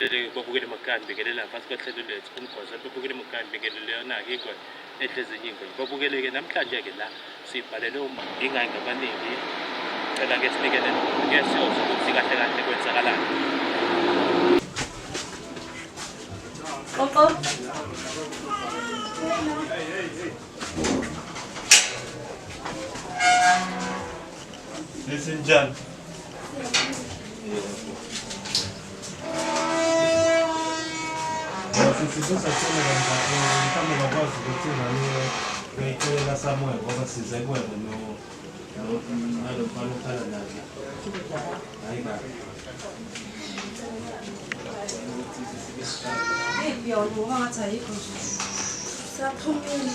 Ngibingelele babukele emakhaya, ngibingelele ngaphansi kohlelo lethu umgwazo. Babukele emakhaya, ngibingelele yona-ke ingwe edla ezinye iy'ngwe. Babukele-ke namhlanje-ke la sibhalelwe uma ingayi ngabaningi. Cela-ke sinikele ke siyozwa ukuthi kahle kahle kwenzakalani. Xoxo. Sesinjani? Sisi kusacela kanjani mhlawumbe ungakwazi ukuthi ingane uyayicelela somewhere ngoba size kuwena no nalo mfana okhala naye. Hayi kabi. Iphi yona ngoba ngathi ayikho nje. Saphumile.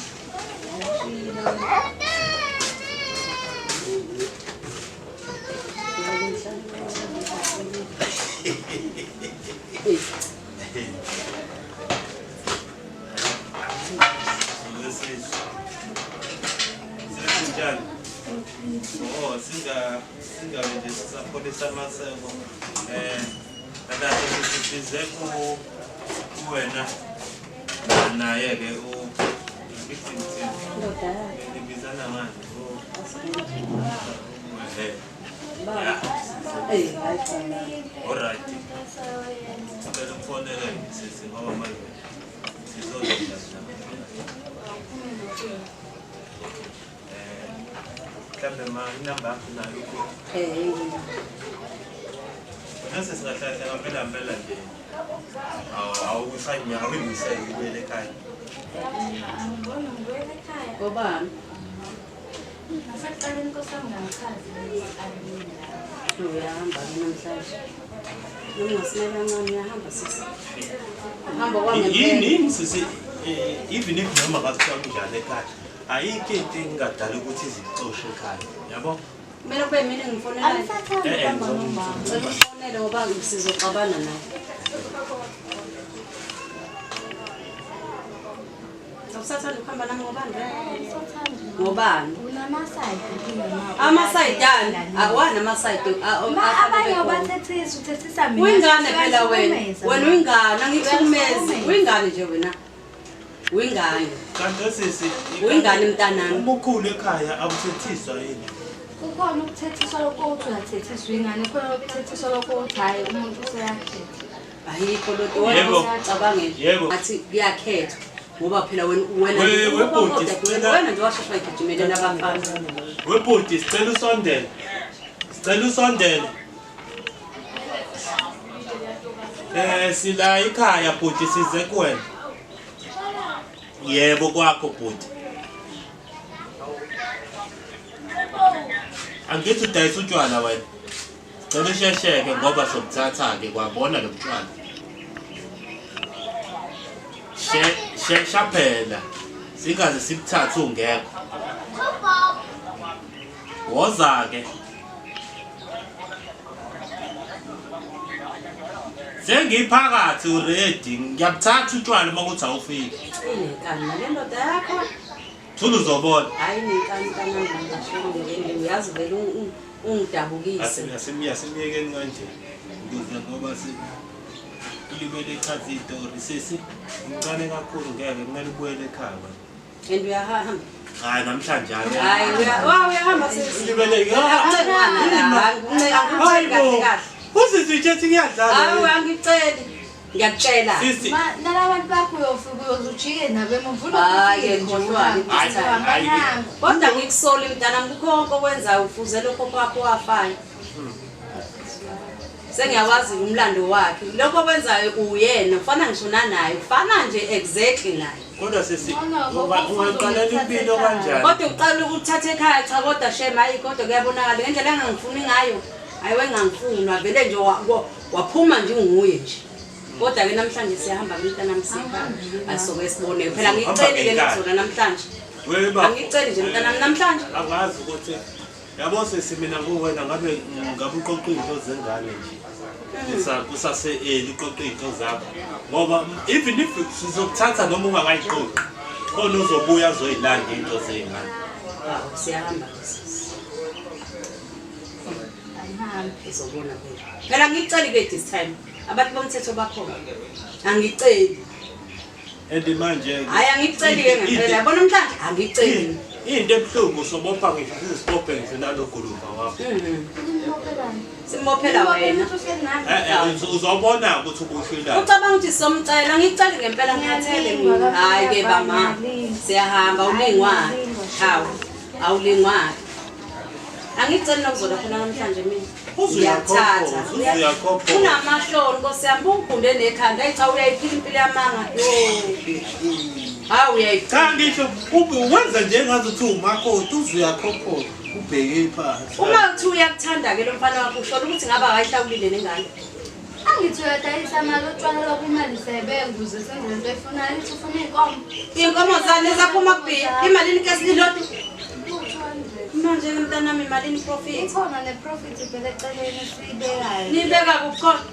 Sesinjani? Oh, singa singabe nje sisapholisa amaseko. Eh, kahle sisize ku kuwena naye ke u Nibizana ngani? Eh. Alright. Sicela ukufonele sisi ngoba manje sizodla Eh mhlambe ma inamba yakho nayo ukho. Eh. Wena sesi kahle kahle ngampela mpela nje. Awu awusanya awuyimisele ukubuyela ekhaya. Angiboni ngibuyela ekhaya. Ngobani? Ngasekuqaleni Nkosi yami ngangichazi ukuthi angiyini la. Uyahamba ke namhlanje. Noma ungasimela kancane uyahamba sisi. Uhamba Yini kwangempela. yini sisi even if noma ngathiwa kunjani ekhaya ayikho into engadala ukuthi izixoshe ekhaya yabo. Kumele kube mina engifonelayo. Angisathandi Eh, eh, ukuhamba nomama. Cela ufonele ngoba sizoxabana naye. Awusathanda ukuhamba nami ngobani? Angisathandi. Ngobani? Unamasayidi kunoma. Amasayidi ani? Awani amasayidi? Ma abanye ubathethisa uthethisa mina. Uyingane phela wena. Uyahlukumeza. Wena uyingane, angikuhlukumezi. Uyahlukumeza. Uyingane nje wena. Uyingane. Kanti sisi Uyingane mntanami. Uma ukhulu ekhaya awuthethiswa yini? Kukhona ukuthethiswa lokho uthi uyathethiswa ingane, khona ukuthethiswa lokho uthi hhayi umuntu useyakhetha. Ayikho lonto wena Yebo. usacabangela. Yebo. Ngathi kuyakhethwa ngoba phela wena wena We- webhuti, sicela- wena nje washesha wayigijimelela abafana. Webhuti sicela usondele. Sicela usondele. Eh sila ekhaya bhuti size kuwena. Yebo kwakho bhuti. Angithi udayisa utshwala wena. Sicela ushesheke ngoba sobuthatha ke kwabona lo butshwala. She shesha phela. Singaze sibuthathe ungekho. Woza ke. Sengiphakathi already. Ngiyabuthatha utshwala uma kuthi awufiki. Inenkani nale ndoda yakho. Thula uzobona. Hayi inenkani mntanami ngisho uyazi vele ungidabukise. Asimiyekeni kanje. Ukuze ngoba si ulibele echaza izitori sisi umncane kakhulu ngeke kumele ubuyele ekhaya wena. And uyahamba. Hayi namhlanje hayi. Hayi uya wa uyahamba sisi. Ulibele Akuncengwana la. Angikuceli kahle kahle. Usisi utshethi kuyadlala. Hayi angiceli. Ngiyakutshela. Sisi Ma nalabantu bakho uyofika uyoze ujike nabo emuva Hhayi, ulokhu ufike nje khohlwa-ke uhambe. this time. Uhamba Hhayi, nami. Kodwa ngikusoli mntanami kukho konke okwenzayo ufuze lokho kwakho wafayo. Sengiyawazi umlando wakhe. Lokho okwenzayo uyena ufana ngisho nanaye, ufana nje exactly naye. kodwa sisi Ngcono ngoba ungaqalela impilo kanjani? Kodwa uqala ukuthatha ekhaya cha kodwa shem hayi kodwa kuyabonakala ngendlela engangifuni ngayo. Hayi wengangifuni wavele nje waphuma nje unguye nje. Kodwa ke namhlanje siyahamba mntanami sikhaya. Asoke sibone. Phela ngikucelile ngizona namhlanje. Weba. Angiceli nje mntanami namhlanje. Angazi ukuthi yabo sisi mina kuwena ngabe ngabe uqoqa izinto zengane nje. Kusa kusase early uqoqa izinto zakho. Ngoba even if sizokuthatha noma ungakayiqoqi khona uzobuya azoyilanda into zey'ngane. Hawu siyahamba nje sisi. Angihambi. Sihambe. Uzobona vele. Phela ngiceli ke this time. Abantu bomthetho bakhona. Angiceli. And manje Hayi angiceli ke ngempela. Yabona namhlanje angiceli. Into ebuhlungu sobopha ngisho sizibophe ngisho nalo guluva wakho. Nimbophelani? Simbophela wena. Ukuthi uhleli nami. Eh eh uzobona ukuthi ubushila. Ucabanga ukuthi somcela ngiceli ngempela ngikhathele mina. Hayi ke bama. Siyahamba ulingwa. Hawu. Awulingwa. Angiceli nokuzola khona namhlanje mina. Uzuyakhopha, Ngiyakuthatha. uzuyakhopha. Unamahloni Nkosi yami ungigunde nekhanda. Ayi cha uyayiphila impilo yamanga. Yo. Hawu uyayiphila. Cha ngisho ube wenza nje ngathi umakoti uzuyakhopha ubheke phansi. Uma uthi uyakuthanda ke lo mfana wakho usho ukuthi ngaba akayihlawulile nengane. Angithi uyadayisa mali otshwala lokhu imali siyayibeka ukuze senze lento oyifunayo. Ithi ufuna iy'nkomo. Iy'nkomo zani ezaphuma kubhiya. Imalini ke sililodwa? 200. Manje ke mntanami imalini profit? Ikhona ne-profit phela eceleni esiyibekayo. Nibeka kukhona.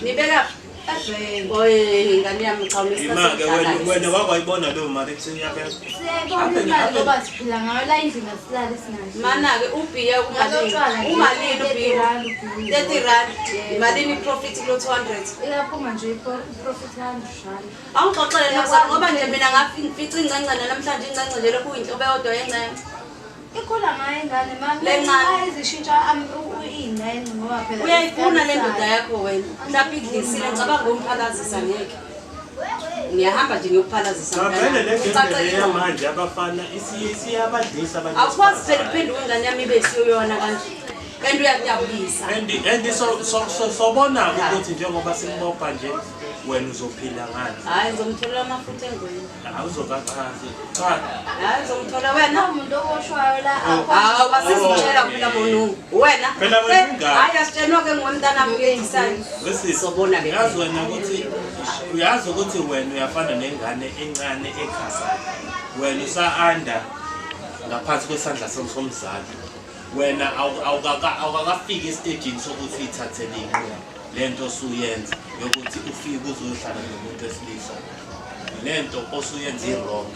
Nibeka Ebhenki. Oye ingane yami cha Ima-ke wena unesikhathi wena wakwayibona leyo mali ekutheni iyabeka. Siyayibona imali ngoba siphila ngayo la endlini asilali sinayo. Mana-ke ubhiya Nalotshwala nje, umalini ubhiya? 30 rand ubhiya. 30 rand. Yebo. Imalini iprofit kulo 200? Iyaphuma nje i-profit 100 rand. Awungixoxele nokuzala ngoba nje mina ngafica incancane namhlanje incance nje lokhu kuyinhlobo eyodwa yencane. Ikhula ngayo ingane mami. Le ncane. Izishintsha iy'nene ngoba phela Uyayifuna le ndoda yakho wena. Mhlawumbe ikudlisile ngicabanga umphalazisa ngeke. Ngiyahamba nje ngiyokuphalazisa Cha vele le mntanami. genge Ucace le ingqondo. yamanje abafana isiyabadlisa abantu. Awukwazi phela uphenduka ingane yami ibe isiyoyona kanje. And uyadabukisa. And so so so sobona ukuthi njengoba simbopha nje wena uzophila ngani. Hayi ngizomtholela amafutha engweni. Awuzokachazi. Cha Hayi ngizomthola wena. Akho muntu oboshwayo la. Hawu basizitshela phela bona wena. Phela wena ungane. Hayi asitshenwa ke nguwe mntanami uyedisayo. Listen, Sobona ke. Uyazi wena ukuthi uyazi ukuthi wena uyafana nengane encane ekhasayo. Wena usa-under ngaphansi kwesandla somzali. Wena awukakafiki estejini sokuthi uyithathele iy'nqumo. Le nto osuyenza yokuthi ufike uzohlala nomuntu wesilisa. Le nto osuyenza i-wrong.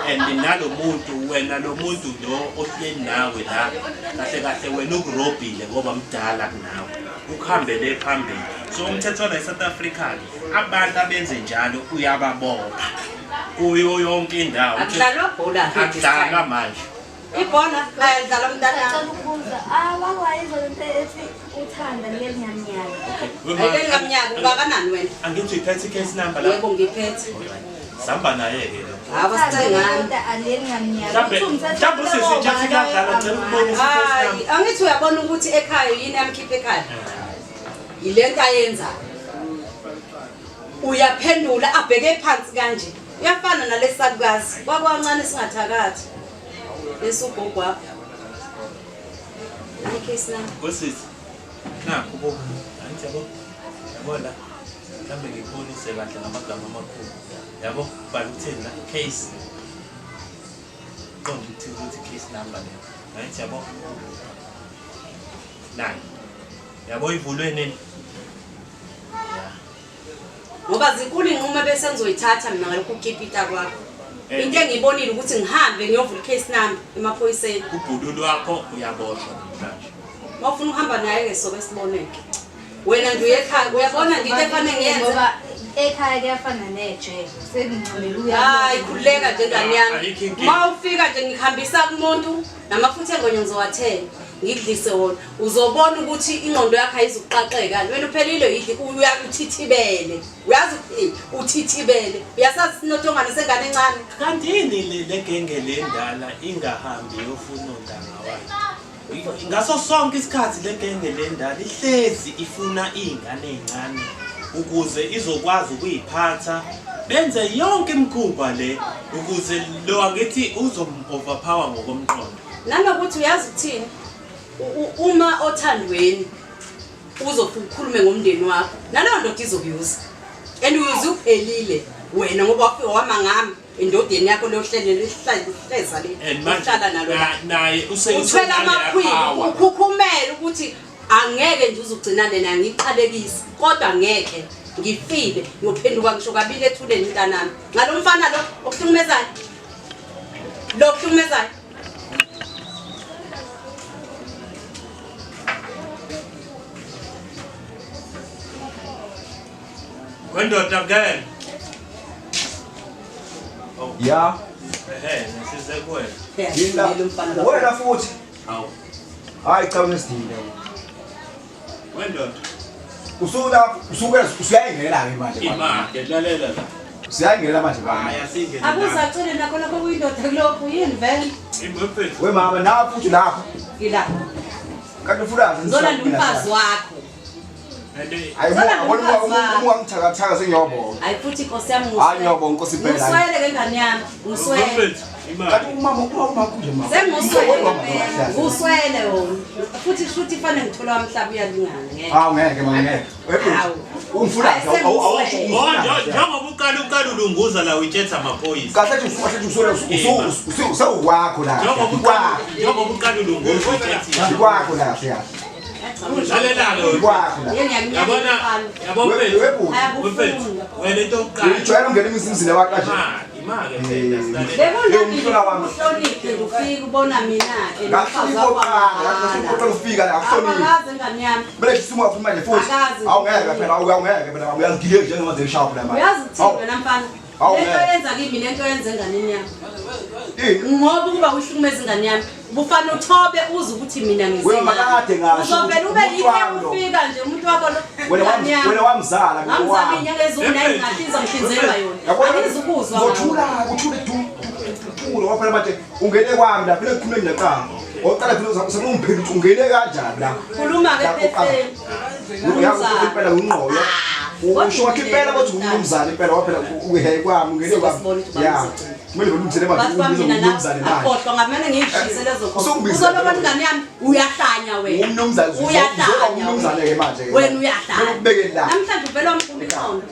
And nalo muntu wena lo muntu lo ohleli nawe la kahle kahle wena ukurobhile ngoba mdala kunawe ukuhambele phambili. So umthetho la eSouth Africa abantu abenze njalo uyababopha kuyo yonke indawo. Akudlalwa bhola. Akudlalwa manje. Ibhola ayadlalwa mntanami. Ngicela ukubuza, ah wakwayizwa lento ethi uthanda leli nyamnyaka. Ayike ngamnyaka ungakanani wena? Angithi uyiphethe i-case number la. Yebo ngiphethe. Sihamba naye-ke lo. Hawu asicengani. Kodwa aleli ngamnyaka. Mhlambe mhlambe usisi nje afike adlala ngicela ukubonisa i-case Hayi, number. angithi uyabona ukuthi ekhaya yini yamkhipha ekhaya. Yilento ayenza. Uyaphendula abheke phansi kanje. Uyafana nalesalukazi. Kwakwancane singathakathi. Lesugogo wakho. Hayi case number. Wesisi. Nakho bo. Angithi yabo. Yabo la. Mhlambe ngikubonise kahle ngamagama amakhulu. Yabo, bhala ukuthini la case. Qonda ukuthi ukuthi case number leyo. Angithi yabo. 9. Yabo ivulwe nini? Yeah. Ngoba zinkulu inqumo bese ngizoyithatha mina ngalokhu ukukipita kwakho. Eh. Into engiyibonile ukuthi ngihambe ngiyovula case number emaphoyiseni. Ubhululu wakho uyaboshwa namhlanje. Mawufuna ukuhamba naye ke sobe siboneke. Wena nje uye ekhaya uyabona nje into efanele ngiyenze. Ngoba ekhaya kuyafana nejele. Sengincamela uya. Hayi khululeka nje ngane yami. Ayikho inkinga. Uma ufika nje ngikuhambisa kumuntu namafutha engonyo ngizowathenga. Ngikudlise wona. Uzobona ukuthi ingqondo yakho ayizukuqaqeka. Wena uphelile yidli uyakuthithibele. Uyazi ukuthi uthithibele. Uyasazi sinothongane sengane encane. Kanti yini le genge le ndala ingahambi yofuna ontanga wayo? Ngaso sonke isikhathi le genge le ndala ihlezi ifuna iy'ngane ey'ncane ukuze izokwazi ukuyiphatha benze yonke imikhuba le ukuze lo angithi uzom-overpower ngokomqondo. Nanokuthi uyazi ukuthini? Uma othandweni uzofika ukhulume ngomndeni wakho naleyo ndoda izokuyuza and uyuze uphelile wena ngoba wafika wama ngami endodeni yakho leyohlelele ihleza le And manje uhlala nalo naye uthwele amakhwili ukhukhumele ukuthi angeke nje uzugcinane naye ngiqalekise kodwa ngeke ngifile ngiyophenduka ngisho kabili ethuleni mntanami ngalo mfana lo okuhlukumezayo lo okuhlukumezayo. Wendoda ngene. Ya. Ehe, ngisize kuwena. Yini wena futhi? Hawu. Hayi cha unesidingo. Wendoda. Usuka usuke usuyayingena ke manje. Ima, lalela la. Usuyayingena manje baba. Hayi asingene. Akuzacile nakho lokho kuyindoda kulokhu yini vele? Imfethu. We mama na futhi lapho. Ngila. Kanti ufuna Ngizolanda umfazi wakho. Hayi uma ungithakathaka sengiyobonga. Hayi futhi inkosi yami Hayi ngiyobonga inkosi impela. Nguswele ke ngane yami. Nguswele. Mfethu, ima. Kanti umama uma kunje mama. Senguswele ngempela. Nguswele wona. Futhi shuthi fanele ngithola wamhlaba uyalingana ngeke. Hawu ngeke mama ngeke. Hawu. Ungifuna Hayi, awusho Oh, njengoba uqala ulunguza la uyitshetha amaphoyisa. Kahle nje usuke usuke usewukwakho la. Njengoba uqala ulunguza uyitshetha. Ikwakho la kahle kahle. Lalela-ke. Ikwakho la. Yeye ngiyakunyanya Yabona, umfana. yabo mfethu. Webhuti. Mfethu, wena into yokuqala. Uyijwayele ungena emizini yabantu kanje. Ima, ima-ke phela, silalela. Bekunami Umhlola wami. uhloniphe ngufika ubona mina-ke nomfazi Ngahlonipha wakho oqala, ngahlonipha oqala ufika la akuhloniphi. Awakazi ingane yami. Kumele sisuke kakhulu manje futhi. Akazi. Awungeke phela, awungeke phela uyangigile njengoba nje shop la manje. Uyazi ukuthini wena mfana? Hawu, Lento ngeke. yenza kimi lento yenza enganeni yami. Ini? Ngoba ukuba uhlukumeza ingane yami, ubufana uthobe uze ukuthi mina ngize. Wena makade ngasho Uzovela ube ukuthi yike umuntu wami lo. ufika nje umuntu wakho lo. Wena ingane wami yami. wena wamzala mina Ngamzama wami. inyanga eziwu-nine ngahlinza ngihlinzelwa yona. Angizukuzwa ngawe. Ngothula, uthule du. Du ngoba phela manje ungene kwami la phela ngikhulume mina kuqala. Oqala phela usekumphela ukuthi ungene kanjani la. Khuluma-ke phefeni. Uyakuthi impela ungqoyo. Usho wakhe impela ukuthi ungumzali impela waphela uhe kwami ungene kwami. Ya. Kumele ulungisele manje Bathi kwami ubize mina la umnumzane manje. akhohlwa ngamele ngiyishise lezo khohlwa. Usungibiza. Uzolobona ingane yami uyahlanya wena. Umnumzane uzoba Uyahlanya. umnumzane ke manje ke. Wena uyahlanya. Ukubeke la. Namhlanje uvele wamphuma iqondo.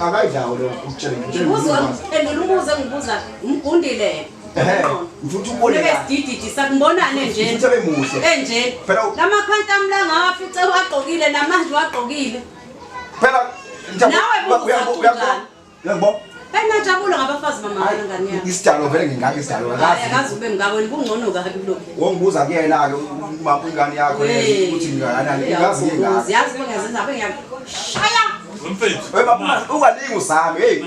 Akayidlawo lo ukutshela ngitshela. Ngibuza phendula umbuzo engibuza umgundile. Ehhe, ngifuna ukubone Bebe kahle. sidididi sakumbonane nje. Ngifuna abe muhle. Enje. Phela- Lamakhwanta ami la ngawafice wagqokile namanje wagqokile. Phela Nawe buza kunjani? Uyangibona? Benajabula ngabafazi mama ngane yami. Isidalo vele ngingaka isidalo Hayi akazi. akazi ube mngako wena kungcono kabi kulokhu. Wongibuza kuyena ke uma ingane yakho le ukuthi ngingakanani ingazi ngingaka. Yazi bengazenza bengiyashaya. Mfethu. Hey baba ungalingi uzame hey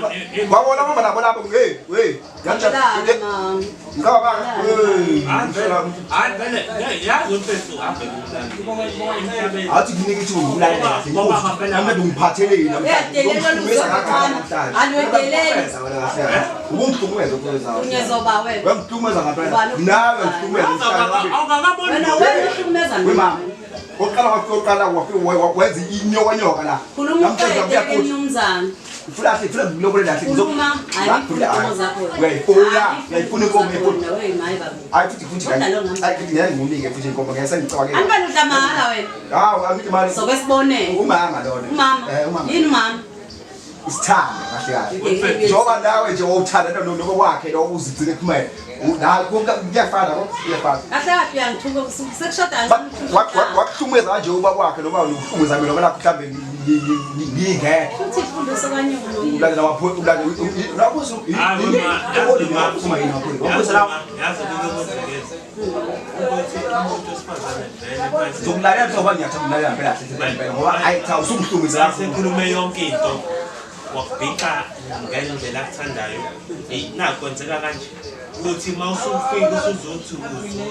wabona mama nabo lapho hey hey Lana mama. Ngicabanga hey Hayi vele, hayi vele, yazi mfethu, ave kumnandi. athi kunike ithuba ngikulalela kahle namhlanje ungiphatheleni namhlanje Uyadelela ungihlukumeza Aliwedeleli. Ubungihlukumeza ukuweza. Unyezoba wena. Uyangihlukumeza ngempela. Nawe ngihlukumeza namhlanje. Awungakaboni Wena wena uhlukumeza We mina. mama. Oqala wafika oqala wafika wenza inyokanyoka la. Khuluma Namhlanje uqede uyabuya futhi. mnumzane. Ufuna kahle, ufuna ngilobole kahle. Khuluma hayi inkomo zakho. Uyayifuna, uyayifuna inkomo uyayifuna. Wena wey mayi baba. Hayi futhi futhi Kodwa lo ngam- hayi futhi ngeke ngimunike futhi inkomo ngeke sengicabangela. Anibani udla mahhala wena. Hawu angithi mali. Soke sibone. Umama lona. Umama. Eh umama. Yini umama? Isithando kahle kahle. Njengoba nawe nje wawuthanda noma kwakhe lo uzigcine kumele. Na kuyafana ko kuyafana. Kahle kahle uyangithuka sekushoda Wakuhlumeza kanje ubaba wakhe noma uhlumeza mina ngoba nakho mhlambe ngingekho. Futhi ifundiso kanyoko. Ulandela wapho ulandela lapho so Hayi wema, yazi ma- uma yini wapho. yazi Wapho la ma- yazi into okwenzekile. Ukuthi umuntu wesifazane vele mase- Ngizokulalela ngoba ngiyathanda ukulalela phela kahle impela ngoba hayi cha usungihlumeza Mase ekhulume yonke into wakubhiqa ngendlela akuthandayo. Eyi, nakhu kwenzeka kanje ukuthi uma usufika usuzothi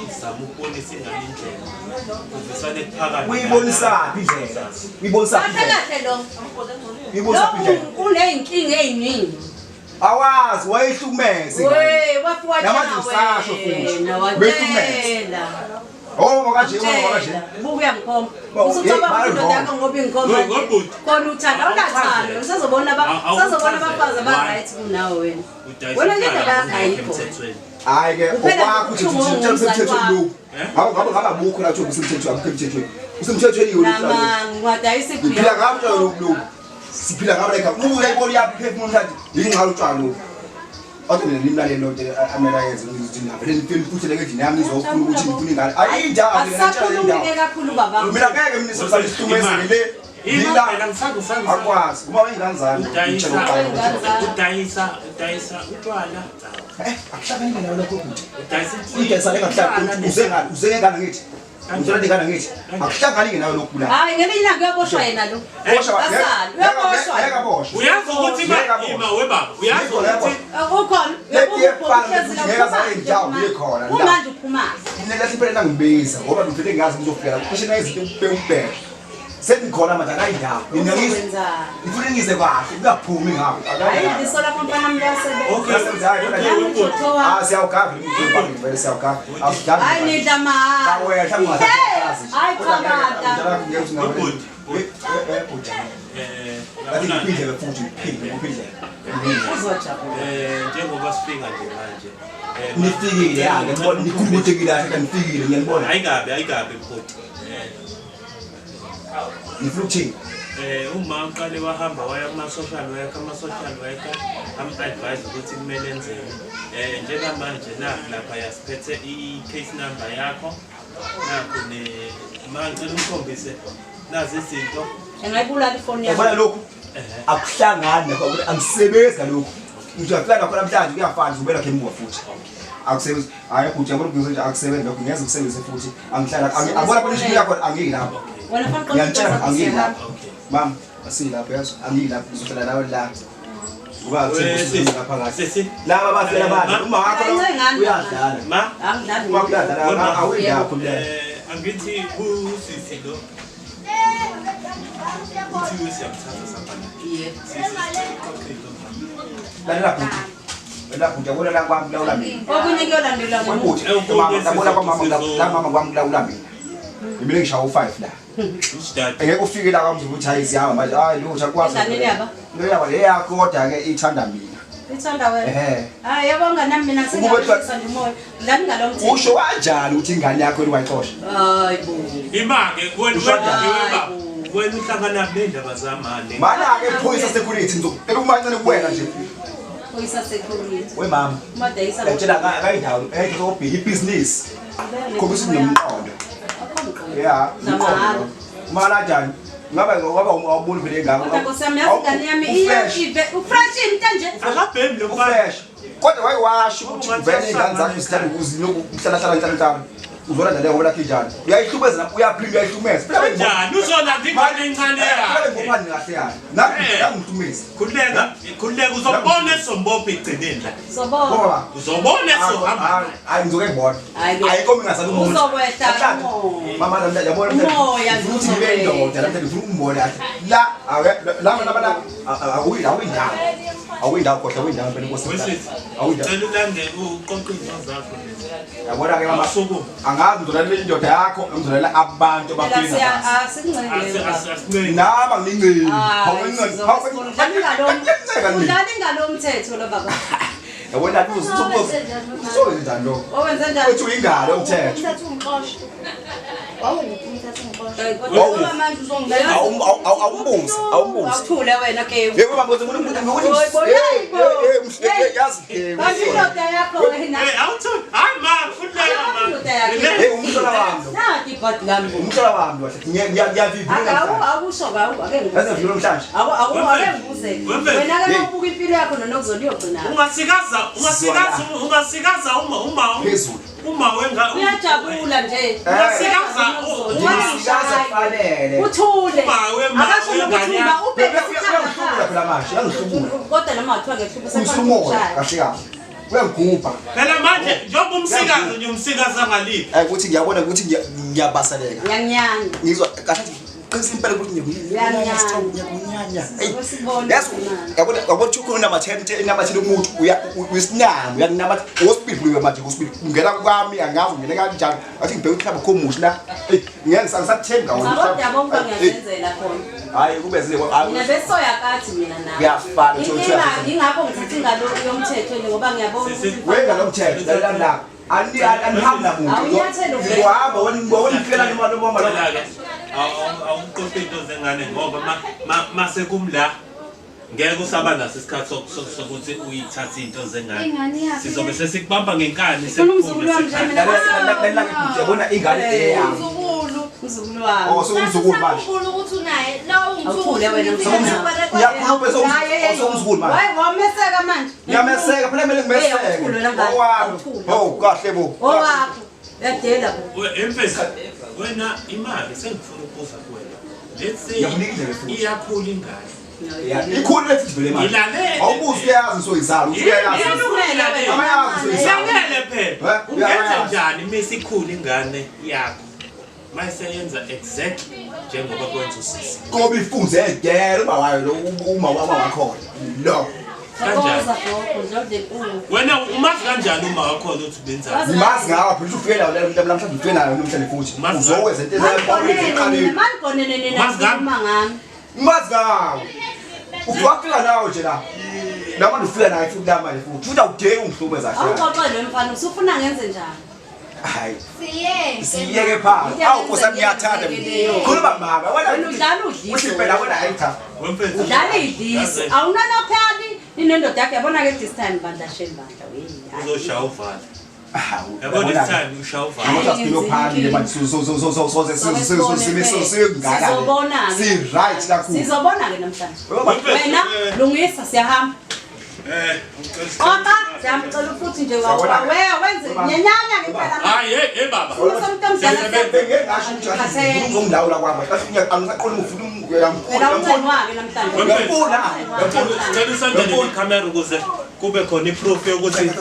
uzama ukubonisa ingane indlela uvesane kuphakame Uyibonisaphi indlela? Uyibonisaphi Kahle indlela? kahle lo. Uyibonisaphi indlela? Lo uneyinkinga eziningi. Awazi wayehlukumeze. We wafuwa Namanje usasho futhi. Wena Behlukumeza. watshela. Oh kanje oh kanje. Buka uyangikhomba. Bo, Usucabanga hey, ukuthi indoda yakho ngoba ingikhomba We, nje. webhuti. Khona uthanda awunathando. Usazobona ba usazobona abafazi aba right kunawe wena. Udayisa Wena nje utshwala indaba yakho ungekho ayikho. emthethweni. Hayi ke Kuphela okwakho ukuthi ubuhlungu uthini ngomzali usemthethweni wakho. lokhu. Ngabe ngabe ngabe abukho la ukuthi usemthethweni akukho emthethweni. Usemthethweni yona Nama ngiwadayisa Siphila ngabo utshwala lokhu lokhu. Siphila ngabo la ekhaya. Uma uyayibona uyaphefumula mhlawumbe yingxalo utshwala lokhu. Kodwa mina nimlalele lonto amele ayenze ukuthi navele nifutheleke endlini yami nizofuna ukuthi ngifune ingane. Ayindawo mina ngitshela Asakhulumi indawo. ke kakhulu baba. Mina ngeke mina sisihlukumezeke le. Ima Lila phela ngisake akwazi. Uma wengane zami Udayisa ngitshela uqala. udayisa utshwala. Eh akuhlangani nawe lokho ukuthi. Udayisa Uyidayisa le ngakuhlangani uze ngani uze ngengane ngithi. Ngithola ingane ngithi akuhlangani ke nawe lokhu la. Hayi ngelinye ilanga uyaboshwa yena lo. Boshwa Asali, uyaboshwa. Ngeke aboshwe. Uyazi ukuthi Ngeke aboshwe. ima webaba, uyazi Yikho lapho. ukuthi Ukhona. Le iyefana ukuthi ngeke aze aye indawo ngikhona la. Kumanje uphuma. Mina lathi impela ngibiza ngoba ngivele ngazi ngizofika la. Cishe nayizinto ubheke ubheke. Sengikhona manje akayindawo. Mina ngizwe Uzokwenzani? ngifuna ngize kahle kungaphumi ngapho. Hayi liso lakho mfana wami liyasebenza. Okay. Okay, webhuti. Ah siyawugava imicimbi vele siyawugava. Awusidlali. Hayi nidla mahhala. Awehla ungasazi. Hayi cha baba. Webhuti. Bhuti. Eh, Ngathi uyabona- ngiphindele futhi ngiphinde ngiphindele. Uzojabula. Njengoba sifika nje manje. Nifikile ya, ngiyabona nikhululekile kahle nifikile ngiyabona. Ayikabi, ayikabi bhuti. Ngifuna ukuthini? Uma uqale wahamba waya kuma-social worker, ama-social worker am-advise ukuthi kumele enzeni. Njengamanje nakhu lapha yasiphethe i-case number yakho. Nakhu ne ma ngicela ungikhombise nazi izinto. Engayibulala ifoni Yabona yami. lokhu akuhlangani nakho angisebenzi ngalokhu. Ngijabula nakho namhlanje kuyafana uzobela khe emuva futhi. Akusebenzi. Hayi bhuti yabona ukuthi nje akusebenzi lokhu ngeze kusebenze futhi. Angihlala angibona khona ishiya khona angiki lapho. Wena fanele Ngiyantshela angiki lapho. Okay. Mama, asilapho yazi angiki lapho ngizohlala nawe la. Ngoba Sisi, akusebenzi lapha kahle. sisi. Laba bafela Ma. abantu uma wakho Hayi, ncengani, uyadlala. Ma, Angidlali. Uma kuyadlala awuyindakho la. Angithi usisi lo. Kuthiwe siyamthatha sihamba naye. Yebo. Sisi, sicela into zakho. Lalela bhuti. Lalela bhuti yabona la kwami kulawula mina. Okunye kuyolandelwa ngemuva. Bhuti, mama yabona kwamama la mama kwami kulawula mina. Ngimele ngishaya u5 la. Usidade. Ngeke ufike la kwami ukuthi hayi siyahamba manje hayi lutho akwazi. Ingane yaba? Lo yaba le yakho kodwa ke ithanda mina. Ithanda wena. Ehhe. Hayi yabonga nami mina Ukube sengiyashisa nje umoya. Dlani ngalo mthetho. Usho kanjani ukuthi ingane yakho liwayixosha? Hayi bo. Ima-ke wena Usho wena kanjani? wena wena uhlangana ney'ndaba zamane. Mana ke phoyisa security ngizokubheka umancane kuwena nje. Phoyisa security. We mama, Umadayisa. ngiyakutshela akayindawo eh ngizobheka ibhizinisi. Khombisa unomqondo. Yeah, Zamahhala. Mala kanjani? Ngaba ngoba awuboni phela ingane. Kodwa Nkosi yami yazi ingane yami iye ufresh into nje. Akabhemi lo mfana. Fresh. Kodwa wayiwasho ukuthi vele ingane zakho zithanda ukuzinoku uhlala hlala hlala hlala. Uzolanda leyo ngoba lakhe njani? Uyayihlumeza lapho uyaphinda uyayihlumeza. Phela Kanjani uzolanda ingane encane Phela yakhe? ngophani kahle yani. Nangihlukumeza. Khululeka, khululeka uzobona esizombopha ekugcineni la. Sobona. Ngoba Uzobona esizohamba. hayi ngizoke ngibona. Hayi ke. Ayikho mina ngasala umuntu. Uzokwehla Namhlanje, umoya. Mama namhlanje yabona namhlanje. Umoya nje Ngifuna ukuthi ngibe indoda namhlanje ngifuna ukumbona kahle. La ake la mina la awuyindawo awuyindawo. Awuyindawo kodwa awuyindawo phela inkosi. Wesisi, Awuyindawo. Cela ulande uqoqe izinto zakho lezi. Yabona ke mama. Awusukume. Angazi ngizolalela indoda yakho, ngizolela abantu Phela abafika siya ngaphansi. asincenge. Asincenge. Naba ngincini. Udlala ingalo mthetho lo baba. Yabona uzowenza njani lokho? Owenza njani? Uthi uyingalo umthetho. Umthetho ungixosha. Wawunguphi umthetho ungixosha? Kodwa ngoba manje uzongilalela. Awumbuzi, awumbuzi. Awuthule wena ke. Yebo mama uthi umuntu ukuthi hey yazi. Kanti indoda yakho wena. Eh, awuthuli. Hayi ma, khululeka ma. Indoda yakhe. Hey umhlola wami lo. Nanti ibhadi lami. Umhlola wami lo. Ngiyavivula. Akawu akusho ka ake Yazi ngikubuze. ngivula namhlanje. Aku aku ake ngibuze. Wena ke mawubuka impilo yakho nonokuzona iyogcina. Ungasikaza, ungasikaza, ungasikaza uma uma Phezulu. uma wenga Uyajabula nje. Ungasikaza Ungasikaza kufanele. Uthule. Uma wema- Akasho nokuthi wengane uma ubheke Uyangihlubula phela manje, uyangihlubula. Kodwa noma ngathiwa ngehlubuka Uyisumuka kahle kahle. Uyangigubha. Phela manje njengoba umsikazi nje umsikazi angaliphi. Eh ukuthi ngiyabona ukuthi ngiyabasaleka. Ngiyanginyanya. Ngizwa kahle qinisa impela ukuthi ngiyakunyanya ngiyakunyanya. Hey. Usibone Yazi yabona yabona ukuthi ukhona namathente enamathele umuntu uya uyisinama uyakunamathi osibili kuyo manje osibili ungena kwami angazi ungena kanjani athi ngibheke umhlaba khomushi la hey ngeke ngisathembi ngawo Kodwa yabo ngoba ngiyazenzela khona. hayi kube zile Mina besoya kathi mina nawe. Kuyafana, uthi- uthi Inkinga uyazenzela. ingakho ngithatha ingalo yomthetho nje ngoba ngiyabona Sisi, ukuthi wenga lo mthetho lalela la ani anihambi namuntu Awunyathele uvele. ngizohamba wena ngibona ngifela noma noma lo Phela-ke awuqoqe into zengane ngoba mase kumla ngeke usaba naso isikhathi sokuthi uyithathe into zengane. Ingane yakhe. Sizobe sesikubamba ngenkani Ngifuna umzukulu wami nje mina. lalela ke bhuti yabona ingane eyami Umzukulu. Umzukulu wami. oh sewumzukulu manje Umzukulu ukuthi unaye. La Awuthule wena, uyakhuluma bese usewumzukulu manje Wayi wameseka manje. ngiyameseka phela kumele Hey, awuthule ngimeseke wena mngane. owami Awuthule. oh kahle bo Owakho. Uyadela bo. Emfesi. Wena imali sengifuna ukubuza kuwena. Let's say Ngiyakunika indlebe futhi. iyakhula ingane. Ikhulu lethi vele manje. Ilalele. Awubuzi uyayazi soyizala, uyayazi. Ilalele. Amayazi soyizala. Ilalele phela. Eh, Ungenza uyayazi. njani mase ikhula ingane yakho? Mase yenza exactly njengoba kwenza usisi. Kobe ifunze edela uma wayo lo uma wama wakhona. Lo. Kanjani? Thokoza gogo ndlodle enkulu. Wena umazi kanjani uma wakhona ukuthi ubenzani? Ngimazi ngawa phela ufike nayo namhlanje ufike nayo namhlanje futhi. Umazi Uzokwenza into Manigonene manigonene nina Mazi ngami. khuluma ngami. Umazi ngawo. Ufika nawo nje la. Namanje ufika naye futhi la manje futhi. Futhi awudeki ungihlukumeza kahle. Awuxoxe lo mfana usufuna ngenze njani? Hayi. Siyeke. Siyeke phansi. Awu Nkosi yami ngiyathanda mina. Khuluma mama. Wena Wena udlala udliso. Uthi phela wena hayi cha. Wemfethu. Udlala idliso. Awunanophali ninendoda yakho yabona ke this time bandla shame bandla we. Uzoshaya uvala. Hawu. Yabona this time ushaya uvala. Ngoba sifike phambili manje so so so so so so so singaka. Sizobona-ke. Si right kakhulu. Sizobona ke namhlanje. Wemfethu, Wena lungisa siyahamba. Ngicela Xoxa siyamcela futhi nje Siyabona. we wenze nyenyanya ke phela. Hayi, hey, hey baba. Umuntu omdala Bengingasho ukuthi uzongilawula kwami. Angisaqoli ngifuna Phela uyamfuna. uncenwake namhlanje. Uyamfuna. Ngicela usondele nekhamera ukuze kube khona iproof yokuthi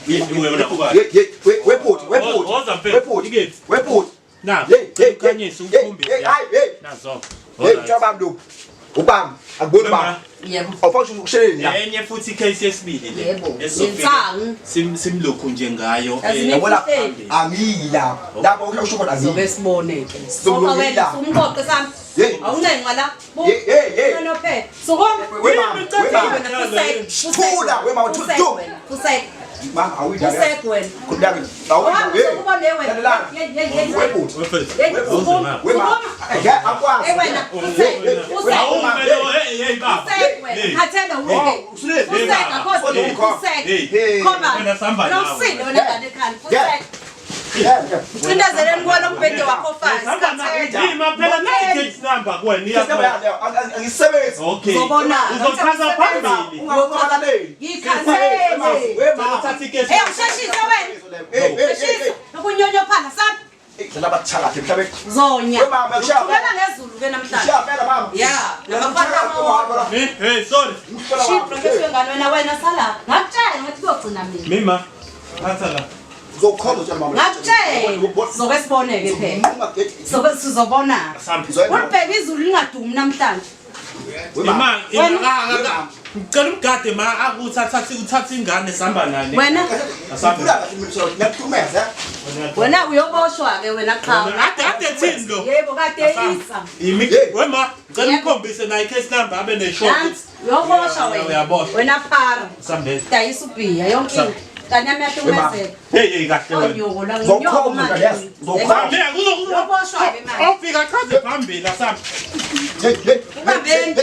Ye ye webhuti webhuti. Woza mfethu, Webhuti. ikephi? Webhuti. Na, Hey hey ukhanyise umkhumbi. Hey hayi hey. Nazo. Hey ucabanga lo. Ubami akuboni bami. Yebo. Awufaki ukusheleni la. Enye futhi icase yesibili le. Yebo. Esizofika Yensangu. simlokhu nje ngayo. Yazi Yabona Nifihleli. angiyi lapho. Lapho usho khona Sobe angiyi. sibone ke. Sokulungile. Xoxa wena sumqoqe sami. Hey. Awuncencwa la. Hey, hey, hey. Nonophela. Sukuma. We mama, we mama. Wena fusek. Thula, we mama, thula. Fusek. Mama awuyidala. Fusek wena. Khululeka. Uhamba Awuyidala. uzokuba le wena. Lalelana. Ye ye ye. Webhuti. Wemfethu. Ye sukuma. We mama. Sukuma. Eh akwazi. Hey wena. Fusek. Fusek. Awuvele hey hey baba. Fusek wena. Hey. Khathele uke. Usulele. Fusek akho. Hey. Fusek. Hey. Khomba. Wena sihamba nawe. Losile wena ngane ekhanda. Fusek. Yeah. Ucindezeleni kuwona umbhede wakho fast. Khathele. Ima phela nayi case number kuwena iyakho. Angisebenzi. Okay. Uzobona. Uzochaza phambili. Ungakhaleli. Ngikhathele. We mama. Uthatha icase. Hey usheshise wena. Hey hey hey. Sheshisa. Ukunyonyophala sami. Dlala bathakathe mhlawumbe. Zonya. We mama kushaya. Thumela ngezulu ke namhlanje. Kushaya phela mama. Ya, namafana Hey, hey, sorry. Shipro ngeshwe wena wena sala. Ngakutshela ngathi kuyogcina mina. Mima. Thatha la. Uzokhonza utshela mama. Ngakutshela. Sobe sibone ke phela. Sobe sizobona. Asambe. Ulibheke izulu lingadumi namhlanje. Ima, Wena- ima, ngicela umgade ma akuthi athathe uthathe ingane sihamba nani. Wena Asambe. Ngiyakuthumeza. wena uyoboshwa ke wena qha. Ade ade thini lo? Yebo kade isa. Imi Hey. wema, ngicela Yebo. umkhombise naye case number abe neshow. Nansi uyoboshwa wena. Uyaboshwa. Wena phara. Sambe. Dayisa ubhiya yonke into. Kanye amahlukumezeka. Hey hey kahle wena. Onyoko la Uzokhomba yes. Uzokhomba. Yeah, kuzo Uyoboshwa ke manje. Ofika chaze phambili asambe. Hey hey. Ubambeni.